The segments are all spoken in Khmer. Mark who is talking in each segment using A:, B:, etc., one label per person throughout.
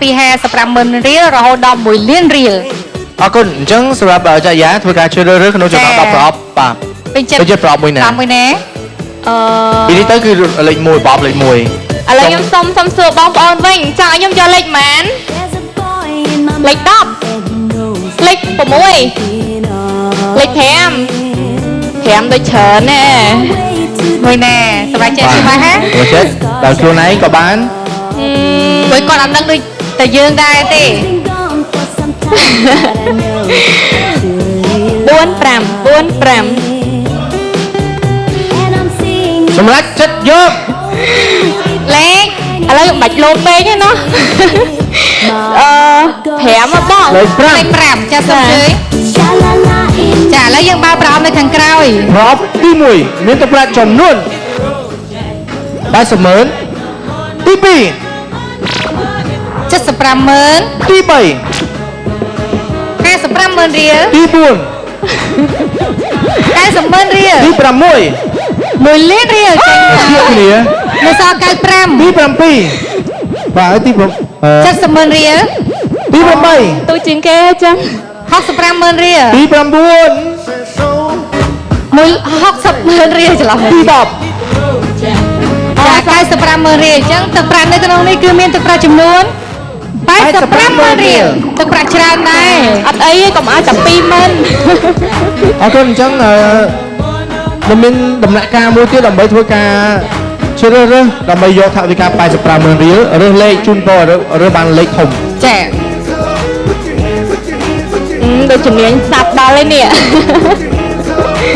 A: ពី55ម៉ឺនរៀលរហូតដល់1លានរៀល។
B: អរគុណអញ្ចឹងសម្រាប់ចរិយាធ្វើការជ្រើសរើសក្នុងចំណោម10ប្រអប់បាទ
A: ពេញចិត្ត
B: ពេញចិត្តប្រអប់មួយណា?
A: តាមមួយណា?
C: អឺ
B: ពីនេះទៅគឺលេខ1ប្រអប់លេខ1។
C: ឥឡូវខ្ញុំសុំសុំសួរបងប្អូនវិញចង់ឲ្យខ្ញុំយកលេខប៉ុន្មានលេខ10លេខ6លេខ5 5ដូចច្រើនណែ។
A: មួយណាសម្រាប់ចេះច្បាស់ហ៎?
B: ព្រោះចិត្តដល់ខ្លួនឯងក៏បាន
A: ព្រោះគាត់អត់ដឹងដូចតែយើងដែរទេ
C: 4 5 4 5
B: សម្រាប់ចិត្តយក
A: លេខ
C: ឥឡូវមិនបាច់លោពេកទេណោះអឺ5មកបង
B: លេខ
A: លេខ5ចាសូមជួយចាឥឡូវយើងបើកប្រអប់នៅខាងក្រោយ
B: 5ប្រអប់ទី1មានទឹកប្រាក់ចំនួន80ម៉ឺនទី2
A: 75ម៉ឺន
B: ទី3
A: 55ម៉ឺនរៀល
B: ទី4
A: 90ម៉ឺនរៀល
B: ទី6
A: 1លានរៀលចេញ
B: ធៀបគ្នា
A: នៅសល់
B: ទី
A: 95
B: 7បាទហើយទី6អឺ
A: 70ម៉ឺនរៀល
B: ទី8
C: ទូជាងគេអញ្ចឹង
A: 65ម៉ឺនរៀល
B: ទី9
A: មួយ60ម៉ឺនរៀលច្រឡំ
B: ទី10
A: ចា95ម៉ឺនរៀលអញ្ចឹងទឹកប្រាក់នៅក្នុងនេះគឺមានទឹកប្រាក់ចំនួន85ម៉ឺនរៀលទឹកប្រាក់ច្រើនដែរ
C: អត់អីទេកុំឲ្យតែ20000
B: អរគុណអញ្ចឹងអឺនៅមានដំណាក់កាលមួយទៀតដើម្បីធ្វើការជ្រើសរើសដើម្បីយកថវិកា85ម៉ឺនរៀលរើសលេខជូនពររើសរើសបានលេខធំ
A: ចា
C: ដូចជំនាញសាប់ដល់ហើយនេះ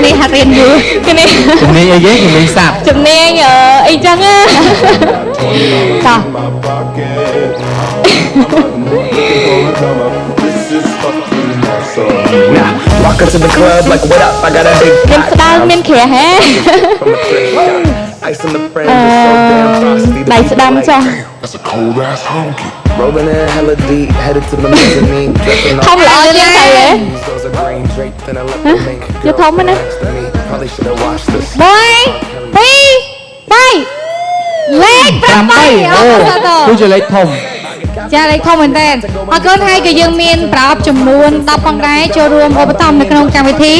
A: នេះហាត់រៀនយូរ
C: គឺនេះ
B: ជំនាញអីគេជំនាញសាប់
C: ជំនាញអឺអីចឹងណា
A: តោះ
D: my pocket. I'm looking for a come up. This is fucking awesome.
E: Now, walk into the club like, what up? I got a big
C: មានស្ដើងមានក្រាស់ហ៎
E: from a thrift shop. Ice on the fringe is so damn frosty. The
C: ដៃស្ដាំ
E: people
C: ចុះ
E: like,
D: That's a cold ass honky.
E: Rolling in hella deep, headed to the mezzanine. Dripping
C: ធំ
E: off
C: ល្អជាងទៅហ៎
E: those are green draped in a leopard mink.
C: យកធំ
E: Girl
C: ណាស់
E: next to me, probably should have washed this.
A: 1 2 3លេខ8
B: 8
A: អូ
B: អូ
A: សាទរ
B: គឺជាលេខធំ
A: ចាលេខធំមែនតើអរគុណហើយក៏យើងមានប្រអប់ចំនួន10ផងដែរចូលរួមឧបត្ថម្ភនៅក្នុងកម្មវិធី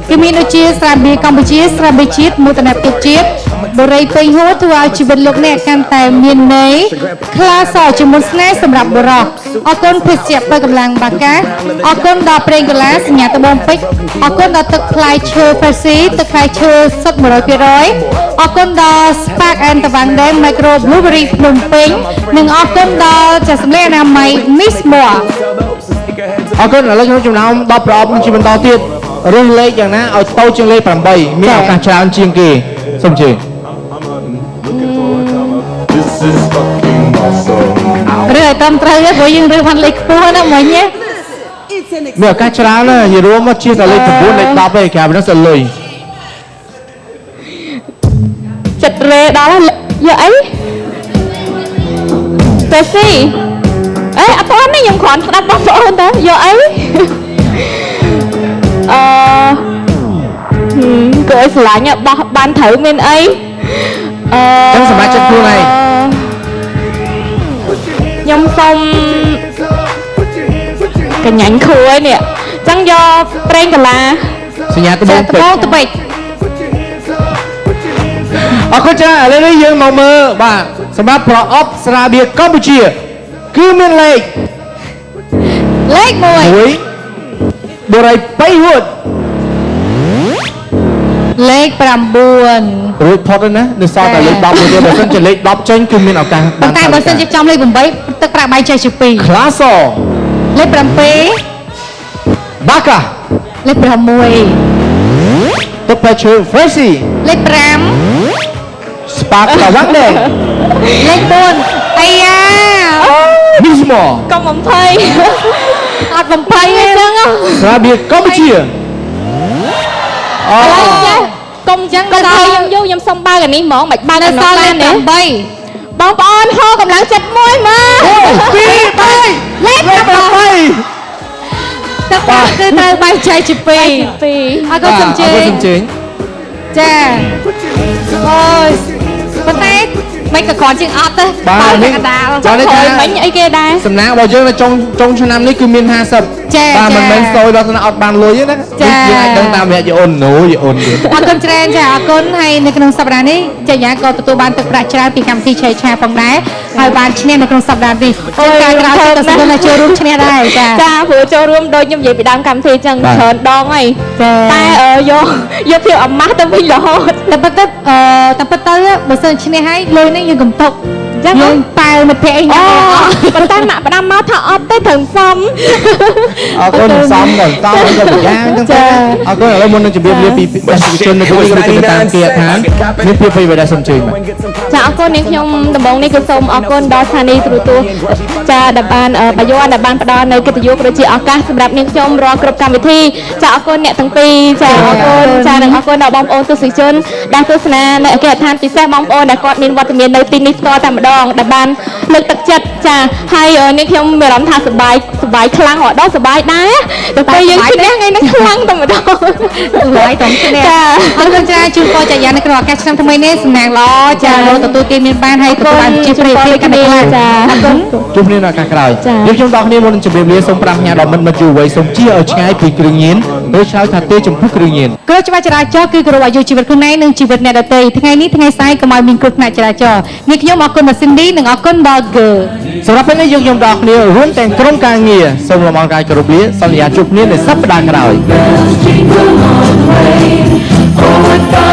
A: គឺមានដូចជាស្រាបៀរកម្ពុជាស្រាបៀរជាតិមោទនភាពជាតិបរិយពេញហួរធ្វើឲ្យជីវិតលោកអ្នកកាន់តែមានន័យក្លាសជាមុនស្នេហ៍សម្រាប់បុរសអរគុណភេសជ្ជៈបើកម្លាំងបាកាអរគុណដល់ប្រេងកាឡាសញ្ញាត្បូងពេជ្រអរគុណដល់ទឹកផ្លែឈើហ្វេស៊ីទឹកផ្លែឈើសុទ្ធ100%អរគុណដល់ Spark and តាវ៉ាន់ដែង Micro Blueberry ភ្នំពេញនិងអរគុណដល់ចាសម្លេងអនាម័យ Miss Moore
B: អរគុណឥឡូវក្នុងចំណោម10ប្រអប់នេះជាបន្តទៀតរើសលេខយ៉ាងណាឲ្យតូចជាងលេខ8មានឱកាសច្រើនជាងគេសូមជឿ
D: I'm hunting, looking for a come up. This is fucking awesome.
A: រើសឲ្យត្រឹមត្រូវទេព្រោះយើងរើសបានលេខខ្ពស់ណាមិញណា
B: មានឱកាសច្រើនណាស់និយាយរួមមកជាតែលេខ9លេខ10ទេក្រៅពីនោះសិលលុយ
C: ចិត្តរេដល់ហើយយកអីពេស៊ីអេអត់ទាន់ទេខ្ញុំគ្រាន់ស្ដាប់បងប្អូនតើយកអីអឺហឹមគឺឲ្យស្រឡាញ់ហ៎បោះបានត្រូវមានអីអឺ
B: ចឹងសម្រាប់ចិត្តខ្លួនឯង
C: ខ្ញុំសុំកញ្ញាញ់ខួយនេះចឹងយកប្រេងកាឡា
B: សញ្ញាត្បូ
A: ចា
B: ងពេជ្
A: ត្បូង
B: រ
A: ត្បិច
B: អរគុណច្រើនឥឡូវនេះយើងមកមើលបាទសម្រាប់ប្រអប់ស្រាបៀរកម្ពុជា គឺមានលេខ
A: លេខ
B: 1បូរីបៃហួត
A: 1លេខ9
B: រួចផុតហើយណានៅសល់តែលេខ10មួយទៀតបើសិនជាលេខ10ចេញគឺមានឱកាស
A: ប៉ុន្តែបើសិនជាចំលេខ8ទឹកប្រាក់បែងចែកជា2
B: ក្លាស
A: លេខ7
B: បាកា
A: លេខ6
B: ទឹកផ្លែឈើ Freshie
A: លេខ5
B: Spark តាវ៉ាន់ដែង
A: លេខ4អាយ៉ា
B: Mismo
C: កុំបំភ័យ
A: អត់បំភ័យទេ
C: ចឹងហ៎
B: ស្រាបៀរកម្ពុជាអូ
C: ឥឡូវចេះកុំចឹងដល់ខ្ញុំយូរខ្ញុំសុំបើកអានេះហ្មងមិនបើក
A: នៅ
C: អា
A: សល់លេខ
C: នោះបានទេ
A: 8
C: បងប្អូនហូរកម្លាំងចិត្តមួយមក
B: 2 3
A: លេខ
B: លេខ
A: 8
B: 8
A: ទឹកប្រាក់គឺត្រូវបែងចែកជា2
C: ពីរ
A: អរគុណសំជេ
B: អរគុណសំជេង
A: ចាអូយប៉ុន្តែ មិនក៏គ្រាន់ជាងអត់ទេ
B: បាទនេះ
A: កណ្ដាល
B: បាទនេះ
C: ក្រោយ
B: ថា
C: មិញអីគេដែរ
B: សំណាងរបស់យើងនៅចុងចុងឆ្នាំនេះគឺមាន50
A: ចា
B: បាទ
A: ចា
B: មិនមែនសូយដល់ថ្នាក់អត់បានលុយទេណា
A: ចា
B: យើងអាចដឹងតាមរយៈយអូនណូយអូនទៀត
A: អរគុណច្រើនចាអរគុណហើយនៅក្នុងសប្តាហ៍នេះចាយ៉ាក៏ទទួលបានទឹកប្រាក់ច្រើនពីកម្មវិធីឆៃឆាផងដែរហើយបានឈ្នះនៅក្នុងសប្តាហ៍នេះ
C: អូយ
A: ចឹងការក្រោយទៀតក៏សង្ឃឹមថាចូលរួមឈ្នះដែរចា
C: ចាព្រោះចូលរួមដូចខ្ញុំនិយាយពីដើមកម្មវិធីចឹង
B: បាទ
C: ច្រើនដងហើយ
A: ចា
C: តែអឺយកយកភាពអាម៉ាស់ទៅវិញរហូត
A: តែពិតទៅអឺតែពិតទៅបើសិនឈ្នះហើយលុយនេះយើងកុំទុក
C: ចឹងហ៎
A: យើងប៉ែលមិត្តភក្តិអីញ៉ា
C: អូ
A: ំ
C: ប៉ុន្តែម៉ាក់ផ្ដាំមកថាអត់ទេត្រូវសំ
B: អរគុណសំដល់តអីក៏ម្យ៉ាងចឹងទៅអរគុណឥឡូវមុននឹងជម្រាបលាពីទស្សនិកជននៅទីនេះក៏ដូចជាតាមគេឋានមានភាពអ្វីដែលសូមជើញបាទ
C: ចាអរគុណនាងខ្ញុំដំបូងនេះគឺសូមអរគុណដល់ស្ថានីយ៍ទូរទស្សន៍ចាដែលបានបាយ័នដែលបានផ្ដល់នៅកិត្តិយសក៏ដូចជាឱកាសសម្រាប់នាងខ្ញុំរាល់គ្រប់កម្មវិធីចាអរគុណអ្នកទាំងពីរចាអរគុណចានិងអរគុណដល់បងប្អូនទស្សនិកជនដែលទស្សនានៅអគ្គដ្ឋានពិសេសបងប្អូនដែលគាត់មានវត្តមាននៅទីនេះផ្ទាល់តែម្ដងដែលបានលើកទឹកចិត្តចាហើយនាងខ្ញុំមានអារម្មណ៍ថាសប្បាយសប្បាយខ្លាំងរហូតដល់សប្បាយដែរតែពេលយើងឈ្នះថ្ងៃហ្នឹងខ្លាំងតែម្ដង
A: សប្បាយតំឈ្នះ
C: ចា
A: អរគុណច្រើនជូនពរចាយ៉ានៅក្នុងឱកាសឆ្នាំថ្មីនេះសំណាងល្អចាលោកទទួលទានមានបានហើយទទួលបានជាប្រិយភាពកាន់តែខ្លាំង
C: ចា
A: អរគុណ
B: ជួបគ្នានៅឱកាសក្រោយ
C: ចា៎
B: យើងខ្ញុំដល់គ្នាមុននឹងជម្រាបលាសូមប្រាំផ្ញើដល់មិត្តមិត្តយុវវ័យសូមជៀសឲ្យឆ្ងាយពីគ្រឿងញៀនឬឆ្លើយថាទេចំពោះគ្រឿងញៀន
A: គ្រោះច្បាប់ចរាចរណ៍គឺគោរពអាយុជីវិតខ្លួនឯងនិងជីវិតអ្នកដទៃថ្ងៃនេះថ្ងៃស្អែកកុំឲ្យមានគ្រោះថ្នាក់ចរាចរណ៍នេះខ្ញុំអរគុណដល់ Cindy និងអរគុណដល់ Girl
B: សម្រាប់ពេលនេះយើងខ្ញុំដល់គ្នារួមទាំងក្រុមការងារសូមលំអរកាយគោរពលាសន្យាជួបគ្នានៅសប្តាហ៍ក្រោយ
F: Jingle all the way. Oh, what fun